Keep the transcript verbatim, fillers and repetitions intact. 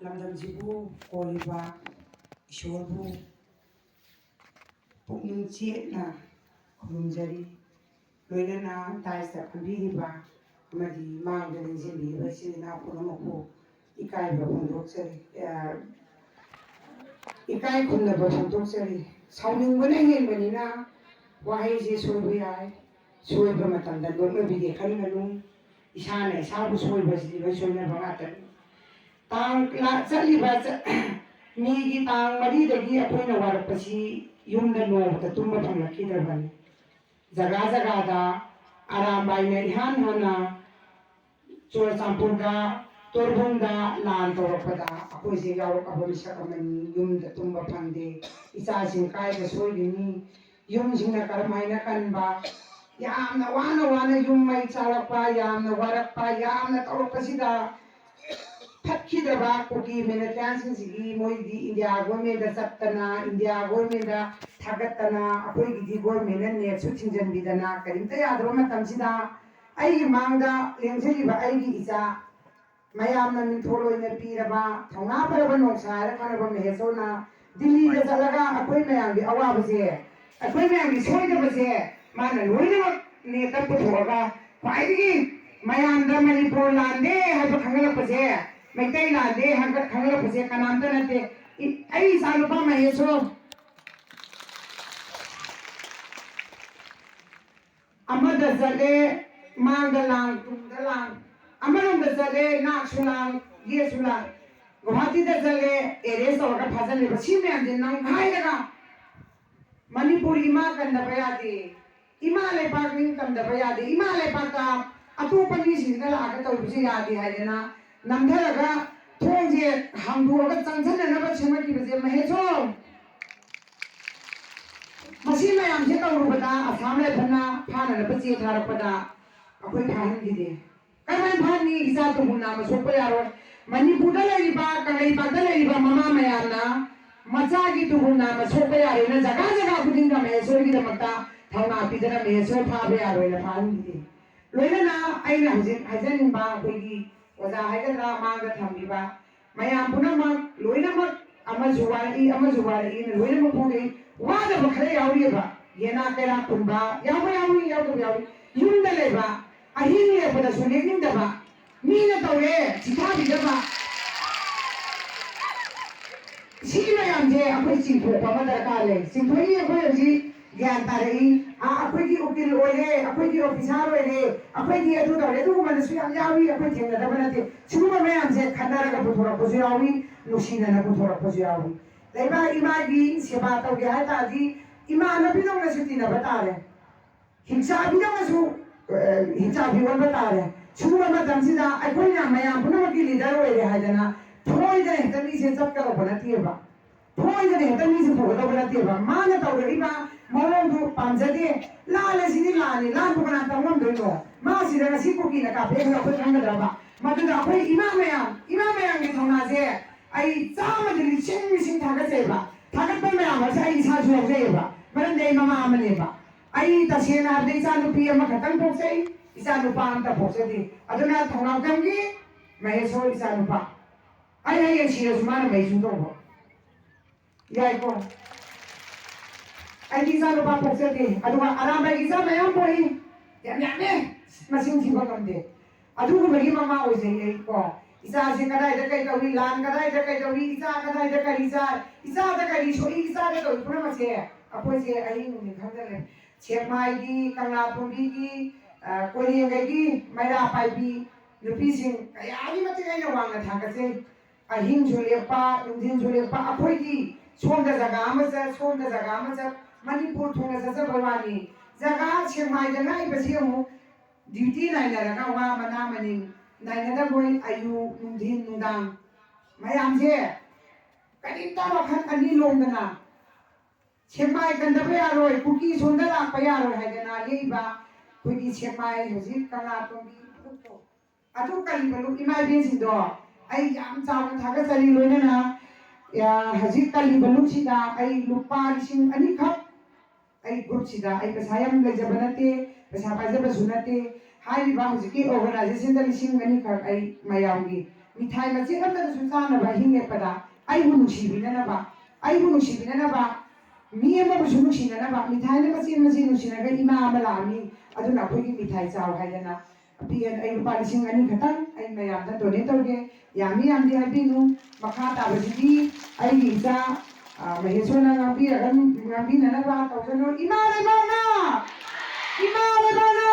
ꯂꯝꯗꯝꯁꯤꯕꯨ ꯀꯣꯜꯂꯤꯕ ꯏꯁꯣꯔꯕꯨ ꯄꯨꯛꯅꯤꯡ ꯆꯦꯠꯅ ꯈꯨꯔꯨꯝꯖꯔꯤ꯫ ꯂꯣꯏꯅꯅ ꯗꯥꯏꯁꯇ ꯐꯝꯕꯤꯔꯤꯕ ꯑꯃꯗꯤ ꯃꯥꯡꯗ ꯂꯦꯡꯁꯤꯟꯕꯤꯔꯤꯕ ꯏꯆꯤꯜ ꯏꯅꯥꯎ ꯄꯨꯝꯅꯃꯛꯄꯨ ꯏꯀꯥꯏꯕ ꯐꯣꯡꯗꯣꯛꯆꯔꯤ, ꯑ, ꯏꯀꯥꯏ ꯈꯨꯝꯅꯕ ꯐꯣꯡꯗꯣꯛꯆꯔꯤ꯫ ꯁꯥꯎꯅꯤꯡꯕꯅ ꯍꯦꯟꯕꯅꯤꯅ ꯋꯥꯍꯩꯁꯦ ꯁꯣꯏꯕ ꯌꯥꯏ꯫ ꯁꯣꯏꯕ ꯃꯇꯝꯗ ꯅꯣꯛꯅꯕꯤꯒꯦ ꯈꯟꯒꯅꯨ꯫ ꯏꯁꯥꯅ ꯏꯁꯥꯕꯨ ꯁꯣꯏꯕꯁꯤꯗꯤ ꯂꯣꯏ ꯁꯣꯏꯅꯕ ꯉꯥꯛꯇꯅꯤ꯫ ꯇꯥꯡ ꯂꯥ-, ꯆꯠꯂꯤꯕ ꯆ-, ꯃꯦꯒꯤ ꯇꯥꯡ ꯃꯔꯤꯗꯒꯤ ꯑꯩꯈꯣꯏꯅ ꯋꯥꯔꯛꯄꯁꯤ ꯌꯨꯝꯗ ꯅꯣꯡꯃꯇ ꯇꯨꯝꯕ ꯐꯪꯂꯛꯈꯤꯗ꯭ꯔꯕꯅꯤ꯫ ꯖꯒꯥ ꯖꯒꯥꯗ ꯑꯔꯥꯝꯕꯥꯏꯅ ꯏꯍꯥꯟ ꯍꯥꯟꯅ ꯆꯨꯔꯆꯥꯟꯄꯨꯔꯗ, ꯇꯣꯔꯕꯨꯡꯗ ꯂꯥꯟ ꯇꯧꯔꯛꯄꯗ ꯑꯩꯈꯣꯏꯁꯦ ꯌꯥꯎꯔꯛꯑꯕ ꯃꯤꯁꯛ ꯑꯃꯅꯤ꯫ ꯌꯨꯝꯗ ꯇꯨꯝꯕ ꯐꯪꯗꯦ꯫ ꯏꯆꯥꯁꯤꯡ ꯀꯥꯏꯗ ꯁꯣꯏꯒꯅꯤ? ꯌꯨꯝꯁꯤꯡꯅ ꯀꯔꯝꯍꯥꯏꯅ ꯀꯟꯕ? ꯌꯥꯝꯅ ꯋꯥꯅ ꯋꯥꯅ ꯌꯨꯝ ꯃꯩ ꯆꯥꯛꯂꯛꯄ, ꯌꯥꯝꯅ ꯋꯥꯔꯛꯄ, ꯌꯥꯝꯅ ꯇꯧꯔꯛꯄꯁꯤꯗ ꯐꯠꯈꯤꯗꯕ ꯀꯨꯀꯤ ꯃꯤꯂꯤꯇꯦꯟꯁꯤꯡꯁꯤꯒꯤ ꯃꯣꯏꯗꯤ ꯏꯟꯗꯤꯌꯥ ꯒꯣꯔꯃꯦꯟꯗ ꯆꯠꯇꯅ, ꯏꯟꯗꯤꯌꯥ ꯒꯣꯔꯃꯦꯟꯗ ꯊꯥꯒꯠꯇꯅ, ꯑꯩꯈꯣꯏꯒꯤꯗꯤ ꯒꯣꯔꯃꯦꯟꯅ ꯅꯦꯠꯁꯨ ꯊꯤꯡꯖꯤꯟꯕꯤꯗꯅ ꯀꯔꯤꯝꯇ ꯌꯥꯗꯕ ꯃꯇꯝꯁꯤꯗ ꯑꯩꯒꯤ ꯃꯥꯡꯗ ꯂꯦꯡꯁꯤꯜꯂꯤꯕ ꯑꯩꯒꯤ ꯏꯆꯥ, ꯃꯌꯥꯝꯅ ꯃꯤꯡꯊꯣꯜ ꯑꯣꯏꯅ ꯄꯤꯔꯕ, ꯊꯧꯅꯥ ꯐꯔꯕ ꯅꯣꯡꯁꯥ ꯍꯥꯏꯔ ꯈꯪꯅꯕ ꯃꯍꯦꯁꯣꯔꯅ ꯗꯤꯜꯂꯤꯗ ꯆꯠꯂꯒ ꯑꯩꯈꯣꯏ ꯃꯌꯥꯝꯒꯤ ꯑꯋꯥꯕꯁꯦ, ꯑꯩꯈꯣꯏ ꯃꯌꯥꯝꯒꯤ ꯁꯣꯏꯗꯕꯁꯦ ꯃꯥꯅ ꯂꯣꯏꯅꯃꯛ ꯅꯦꯠꯇ ꯄꯨꯊꯣꯛꯑꯒ ꯈ꯭ꯋꯥꯏꯗꯒꯤ ꯃꯌꯥꯝꯗ ꯃꯅꯤꯄꯨꯔ ꯂꯥꯟꯗꯦ ꯍꯥꯏꯕ ꯈꯪꯍꯜꯂꯛꯄꯁꯦ, ꯃꯩꯇꯩ ꯂꯥꯟꯗꯦ ꯍꯥꯏꯕ ꯈꯪꯍꯜꯂꯛꯄꯁꯦ ꯀꯅꯥꯝꯇ ꯅꯠꯇꯦ꯫ ꯏ-, ꯑꯩ ꯏꯆꯥ ꯅꯨꯄꯥ ꯃꯍꯦꯁꯣꯔ ꯑꯃꯗ ꯆꯠꯂꯦ, ꯃꯥꯡꯗ ꯂꯥꯡ, ꯇꯨꯡꯗ ꯂꯥꯡ, ꯑꯃꯔꯣꯝꯗ ꯆꯠꯂꯦ, ꯅꯥꯛꯁꯨ ꯂꯥꯡ, ꯌꯦꯠꯁꯨ ꯂꯥꯡ, ꯒꯨꯋꯥꯍꯥꯇꯤꯗ ꯆꯠꯂꯦ, ꯑꯦꯔꯦꯁ ꯇꯧꯔꯒ ꯐꯥꯖꯤꯜꯂꯦꯕ꯫ ꯁꯤ ꯃꯌꯥꯝꯁꯦ ꯅꯝꯈꯥꯏꯔꯒ ꯃꯅꯤꯄꯨꯔ ꯏꯃꯥ ꯀꯟꯗꯕ ꯌꯥꯗꯦ, ꯏꯃꯥ ꯂꯩꯕꯥꯛ ꯅꯤꯡꯇꯝꯗꯕ ꯌꯥꯗꯦ, ꯏꯃꯥ ꯂꯩꯕꯥꯛꯇ ꯑꯇꯣꯞꯄ ꯃꯤꯁꯤꯡꯁꯤꯅ ꯂꯥꯛꯑꯒ ꯇꯧꯔꯤꯕꯁꯦ ꯌꯥꯗꯦ ꯍꯥꯏꯗꯅ ꯅꯝꯊꯔꯒ ꯊꯣꯡꯁꯦ ꯍꯥꯡꯗꯣꯛꯑꯒ ꯆꯪꯁꯤꯟꯅꯅꯕ ꯁꯦꯝꯒꯠꯈꯤꯕꯁꯦ ꯃꯍꯦꯁꯣꯔ꯫ ꯃꯁꯤ ꯃꯌꯥꯝꯁꯦ ꯇꯧꯔꯨꯕꯗ ꯑꯁꯥꯝ ꯔꯥꯏꯐꯜꯅ ꯐꯥꯅꯅꯕ ꯆꯦ ꯊꯥꯔꯛꯄꯗ ꯑꯩꯈꯣꯏ ꯐꯥꯍꯟꯈꯤꯗꯦ꯫ ꯀꯔꯝꯍꯥꯏꯅ ꯐꯥꯍꯟꯅꯤ? ꯏꯆꯥ ꯇꯨꯕꯨ ꯅꯥꯝꯃ ꯁꯣꯛꯄ ꯌꯥꯔꯣꯏ꯫ ꯃꯅꯤꯄꯨꯔꯗ ꯂꯩꯔꯤꯕ, ꯀꯪꯂꯩꯄꯥꯛꯇ ꯂꯩꯔꯤꯕ ꯃꯃꯥ ꯃꯌꯥꯝꯅ ꯃꯆꯥꯒꯤ ꯇꯨꯕꯨ ꯅꯥꯝꯃ ꯁꯣꯛꯄ ꯌꯥꯔꯣꯏꯅ ꯖꯒꯥ ꯖꯒꯥ ꯈꯨꯗꯤꯡꯗ ꯃꯍꯦꯁꯣꯔꯒꯤꯗꯃꯛꯇ ꯊꯧꯅꯥ ꯄꯤꯗꯅ ꯃꯍꯦꯁꯣꯔ ꯐꯥꯕ ꯌꯥꯔꯣꯏꯅ ꯐꯥꯍꯟꯈꯤꯗꯦ꯫ ꯂꯣꯏꯅꯅ ꯑꯩꯅ ꯍꯧꯖꯤꯛ ꯍꯥꯏꯖꯅꯤꯡꯕ ꯑꯩꯈꯣꯏꯒꯤ ꯑꯣꯖꯥ ꯍꯥꯏꯒꯗ꯭ꯔꯥ, ꯃꯥꯡꯗ ꯊꯝꯕꯤꯕ ꯃꯌꯥꯝ ꯄꯨꯝꯅꯃꯛ ꯂꯣꯏꯅꯃꯛ ꯑꯃꯁꯨ ꯋꯥꯔꯛꯏ, ꯑꯃꯁꯨ ꯋꯥꯔꯛꯏꯅ ꯂꯣꯏꯅꯃꯛ ꯐꯣꯡꯗꯣꯛꯏ꯫ ꯋꯥꯗꯕ ꯈꯔ ꯌꯥꯎꯔꯤꯑꯕ, ꯌꯦꯅꯥ ꯀꯩꯔꯥꯛꯀꯨꯝꯕ ꯌꯥꯎꯕ ꯌꯥꯎꯏ, ꯌꯥꯎꯗꯕ ꯌꯥꯎꯏ꯫ ꯌꯨꯝꯗ ꯂꯩꯕ, ꯑꯍꯤꯡ ꯂꯦꯛꯄꯗꯁꯨ ꯂꯦꯛꯅꯤꯡꯗꯕ, ꯃꯤꯅ ꯇꯧꯔꯦ ꯆꯤꯊꯥꯕꯤꯗꯕ꯫ ꯁꯤ ꯃꯌꯥꯝꯁꯦ ꯑꯩꯈꯣꯏ ꯆꯤꯡꯊꯣꯛꯄ ꯑꯃ ꯗꯔꯀꯥꯔ ꯂꯩ꯫ ꯆꯤꯡꯊꯣꯛꯏ ꯑꯩꯈꯣꯏ ꯍꯧꯖꯤꯛ ꯒ꯭ꯌꯥꯟ ꯇꯥꯔꯛꯏ꯫ ꯑꯥ, ꯑꯩꯈꯣꯏꯗꯤ ꯎꯀꯤꯜ ꯑꯣꯏꯔꯦ, ꯑꯩꯈꯣꯏꯗꯤ ꯑꯣꯐꯤꯁꯥꯔ ꯑꯣꯏꯔꯦ, ꯑꯩꯈꯣꯏꯗꯤ ꯑꯗꯨ ꯇꯧꯔꯦ, ꯑꯗꯨꯒꯨꯝꯕꯗꯁꯨ ꯌꯥꯝ ꯌꯥꯎꯏ꯫ ꯑꯩꯈꯣꯏ ꯊꯦꯡꯅꯗꯕ ꯅꯠꯇꯦ꯫ ꯁꯤꯒꯨꯝꯕ ꯃꯌꯥꯝꯁꯦ ꯈꯟꯅꯔꯒ ꯄꯨꯊꯣꯔꯛꯄꯁꯨ ꯌꯥꯎꯏ, ꯅꯨꯡꯁꯤꯅꯅ ꯄꯨꯊꯣꯔꯛꯄꯁꯨ ꯌꯥꯎꯏ꯫ ꯂꯩꯕꯥꯛ ꯏꯃꯥꯒꯤ ꯁꯦꯕꯥ ꯇꯧꯒꯦ ꯍꯥꯏ ꯇꯥꯔꯗꯤ ꯏꯃꯥꯟꯅꯕꯤꯗꯧꯅꯁꯨ ꯇꯤꯟꯅꯕ ꯇꯥꯔꯦ꯫ ꯍꯤꯡꯆꯥꯕꯤꯗꯧꯅꯁꯨ, ꯑ, ꯍꯤꯡꯆꯥꯕꯤ ꯑꯣꯟꯕ ꯇꯥꯔꯦ꯫ ꯁꯤꯒꯨꯝꯕ ꯃꯇꯝꯁꯤꯗ ꯑꯩꯈꯣꯏꯅ ꯃꯌꯥꯝ ꯄꯨꯝꯅꯃꯛꯀꯤ ꯂꯤꯗꯔ ꯑꯣꯏꯔꯦ ꯍꯥꯏꯗꯅ ꯊꯣꯏꯗꯅ ꯍꯦꯛꯇ ꯃꯤꯁꯦ ꯆꯠꯀꯗꯧꯕ ꯅꯠꯇꯦꯕ꯫ ꯊꯣꯏꯗꯅ ꯍꯦꯛꯇ ꯃꯤꯁꯦ ꯄꯨꯒꯗꯧꯕ ꯅꯠꯇꯦꯕ꯫ ꯃꯥꯅ ꯇꯧꯔꯛꯏꯕ ꯃꯑꯣꯡꯗꯨ ꯄꯥꯝꯖꯗꯦ꯫ ꯂꯥꯜꯂꯦ ꯁꯤꯗꯤ ꯂꯥꯜꯂꯦ, ꯂꯥꯟꯕꯨ ꯀꯅꯥ ꯇꯧ ꯉꯝꯗꯣꯏꯅꯣ? ꯃꯥ ꯁꯤꯗ ꯉꯁꯤ ꯀꯨꯀꯤꯅ ꯀꯥꯞꯄꯦ ꯑꯗꯨꯒ ꯑꯩꯈꯣꯏ ꯈꯪꯒꯗ꯭ꯔꯕ? ꯃꯗꯨꯗ ꯑꯩꯈꯣꯏ ꯏꯃꯥ ꯃꯌꯥꯝ, ꯏꯃꯥ ꯃꯌꯥꯝꯒꯤ ꯊꯧꯅꯥꯁꯦ ꯑꯩ ꯆꯥꯝꯃꯗ ꯂꯤꯁꯤꯡ ꯂꯤꯁꯤꯡ ꯊꯥꯒꯠꯆꯩꯕ꯫ ꯊꯥꯒꯠꯄ ꯃꯌꯥꯝ ꯑꯁꯦ ꯑꯩ ꯏꯁꯥꯁꯨ ꯌꯥꯎꯖꯩꯌꯦꯕ, ꯃꯔꯝꯗꯤ ꯑꯩ ꯃꯃꯥ ꯑꯃꯅꯦꯕ꯫ ꯑꯩ ꯇꯁꯦꯡꯅ ꯍꯥꯏꯔꯕꯗ ꯏꯆꯥ ꯅꯨꯄꯤ ꯑꯃꯈꯛꯇꯪ ꯄꯣꯛꯆꯩ꯫ ꯏꯆꯥ ꯅꯨꯄꯥ ꯑꯝꯇ ꯄꯣꯛꯆꯗꯦ꯫ ꯑꯗꯨꯅ ꯊꯧꯅꯥꯎꯖꯝꯒꯤ ꯃꯍꯦꯁꯣꯔ ꯏꯆꯥ ꯅꯨꯄꯥ, ꯑꯩ ꯍꯌꯦꯡ ꯁꯤꯔꯁꯨ ꯃꯥꯅ ꯃꯩꯁꯨ ꯇꯧꯕ ꯌꯥꯏꯀꯣ꯫ ꯑꯩꯒꯤ ꯏꯆꯥ ꯅꯨꯄꯥ ꯄꯣꯛꯆꯗꯦ, ꯑꯗꯨꯒ ꯑꯔꯥꯝꯕꯥꯏꯒꯤ ꯏꯆꯥ ꯃꯌꯥꯝ ꯄꯣꯛꯏ, ꯌꯥꯝ ꯌꯥꯝꯃꯦ, ꯃꯁꯤꯡ ꯊꯤꯕ ꯉꯝꯗꯦ꯫ ꯑꯗꯨꯒꯨꯝꯕꯒꯤ ꯃꯃꯥ ꯑꯣꯏꯖꯩ ꯑꯩ ꯀꯣ꯫ ꯏꯆꯥꯁꯦ ꯀꯗꯥꯏꯗ ꯀꯩ ꯇꯧꯏ, ꯂꯥꯟ ꯀꯗꯥꯏꯗ ꯀꯩ ꯇꯧꯏ, ꯏꯆꯥ ꯀꯗꯥꯏꯗ ꯀꯔꯤ ꯆꯥꯏ, ꯏꯆꯥꯗ ꯀꯔꯤ ꯁꯣꯛꯏ, ꯏꯆꯥꯗ ꯇꯧꯏ ꯄꯨꯝꯅꯃꯛꯁꯦ ꯑꯩꯈꯣꯏꯁꯦ ꯑꯍꯤꯡ ꯅꯨꯃꯤꯠ ꯈꯪꯗꯅ ꯂꯩ꯫ ꯁꯦꯛꯃꯥꯏꯒꯤ, ꯀꯪꯂꯥꯇꯣꯡꯕꯤꯒꯤ, ꯑ, ꯀꯣꯏꯔꯦꯡꯒꯩꯒꯤ ꯃꯩꯔꯥ ꯄꯥꯏꯕꯤ ꯅꯨꯄꯤꯁꯤꯡ ꯀꯌꯥꯒꯤ ꯃꯇꯤꯛ ꯑꯩꯅ ꯋꯥꯡꯅ ꯊꯥꯒꯠꯆꯩ꯫ ꯑꯍꯤꯡꯁꯨ ꯂꯦꯞꯄ, ꯅꯨꯡꯊꯤꯟꯁꯨ ꯂꯦꯞꯄ, ꯑꯩꯈꯣꯏꯗꯤ ꯁꯣꯝꯗ ꯖꯒꯥ ꯑꯃ ꯆꯠ, ꯁꯣꯝꯗ ꯖꯒꯥ ꯑꯃ ꯆꯠ, ꯃꯅꯤꯄꯨꯔ ꯊꯨꯡꯅ ꯆꯠꯆꯕ ꯋꯥꯅꯤ꯫ ꯖꯒꯥ ꯁꯦꯛꯃꯥꯏꯗ ꯂꯥꯛꯏꯕꯁꯤ ꯑꯃꯨꯛ ꯗ꯭ꯌꯨꯇꯤ ꯅꯥꯏꯅꯔꯒ ꯋꯥ ꯃꯅꯥ ꯃꯅꯤꯟ ꯅꯥꯏꯅꯗꯕꯣꯏ ꯑꯌꯨꯛ, ꯅꯨꯡꯊꯤꯟ, ꯅꯨꯡꯗꯥꯡ ꯃꯌꯥꯝꯁꯦ ꯀꯔꯤꯝꯇ ꯋꯥꯈꯜ ꯑꯅꯤ ꯂꯣꯡꯗꯅ ꯁꯦꯛꯃꯥꯏ ꯀꯟꯗꯕ ꯌꯥꯔꯣꯏ, ꯀꯨꯀꯤ ꯁꯣꯝꯗ ꯂꯥꯛꯄ ꯌꯥꯔꯣꯏ ꯍꯥꯏꯗꯅ ꯂꯦꯛꯏꯕ ꯑꯩꯈꯣꯏꯒꯤ ꯁꯦꯛꯃꯥꯏ ꯍꯧꯖꯤꯛ ꯀꯪꯂꯥꯇꯣꯡꯕꯤ ꯐꯨꯔꯨꯞꯇꯣ, ꯑꯗꯨ ꯀꯜꯂꯤꯕ ꯂꯨꯞ ꯏꯃꯥ ꯏꯕꯦꯟꯁꯤꯡꯗꯣ ꯑꯩ ꯌꯥꯝ ꯆꯥꯎꯅ ꯊꯥꯒꯠꯆꯔꯤ꯫ ꯂꯣꯏꯅꯅ, ꯑ, ꯍꯧꯖꯤꯛ ꯀꯜꯂꯤꯕ ꯂꯨꯞꯁꯤꯗ ꯑꯩ ꯂꯨꯄꯥ ꯂꯤꯁꯤꯡ ꯑꯅꯤꯈꯛ, ꯑꯩ ꯒ꯭ꯔꯨꯞꯁꯤꯗ ꯑꯩ ꯄꯩꯁꯥ ꯌꯥꯝ ꯂꯩꯖꯕ ꯅꯠꯇꯦ, ꯄꯩꯁꯥ ꯄꯥꯏꯖꯕꯁꯨ ꯅꯠꯇꯦ꯫ ꯍꯥꯏꯔꯤꯕ ꯍꯧꯖꯤꯛꯀꯤ ꯑꯣꯔꯒꯅꯥꯏꯖꯦꯁꯟꯗ ꯂꯤꯁꯤꯡ ꯑꯅꯤꯈꯛ ꯑꯩ ꯃꯌꯥꯝꯒꯤ ꯃꯤꯊꯥꯏ ꯃꯆꯦꯠ ꯑꯃꯇꯗꯁꯨ ꯆꯥꯅꯕ ꯑꯍꯤꯡ ꯂꯦꯛꯄꯗ ꯑꯩꯕꯨ ꯅꯨꯡꯁꯤꯕꯤꯅꯅꯕ, ꯑꯩꯕꯨ ꯅꯨꯡꯁꯤꯕꯤꯅꯅꯕ, ꯃꯤ ꯑꯃꯕꯨꯁꯨ ꯅꯨꯡꯁꯤꯅꯅꯕ ꯃꯤꯊꯥꯏꯅ ꯃꯆꯦꯠ ꯃꯆꯦꯠ ꯅꯨꯡꯁꯤꯅꯒ ꯏꯃꯥ ꯑꯃ ꯂꯥꯛꯑꯝꯃꯤ꯫ ꯑꯗꯨꯅ ꯑꯩꯈꯣꯏꯒꯤ ꯃꯤꯊꯥꯏ ꯆꯥꯎ ꯍꯥꯏꯗꯅ ꯄꯤꯌꯦ꯫ ꯑꯩ ꯂꯨꯄꯥ ꯂꯤꯁꯤꯡ ꯑꯅꯤ ꯈꯛꯇꯪ ꯑꯩ ꯃꯌꯥꯝꯗ ꯗꯣꯅꯦꯠ ꯇꯧꯒꯦ꯫ ꯌꯥꯝꯃꯤ ꯌꯥꯝꯗꯤ ꯍꯥꯏꯕꯤꯅꯨ꯫ ꯃꯈꯥ ꯇꯥꯕꯁꯤꯗꯤ ꯑꯩꯒꯤ ꯏꯆꯥ, ꯑ, ꯃꯍꯦꯁꯣꯔꯅ ꯉꯥꯡꯕꯤꯔꯒ, ꯉꯥꯡꯕꯤꯅꯅꯕ ꯇꯧꯖꯅꯨ꯫ ꯏꯃꯥ ꯂꯩꯕꯥꯛꯅ! ꯏꯃꯥ ꯂꯩꯕꯥꯛꯅ!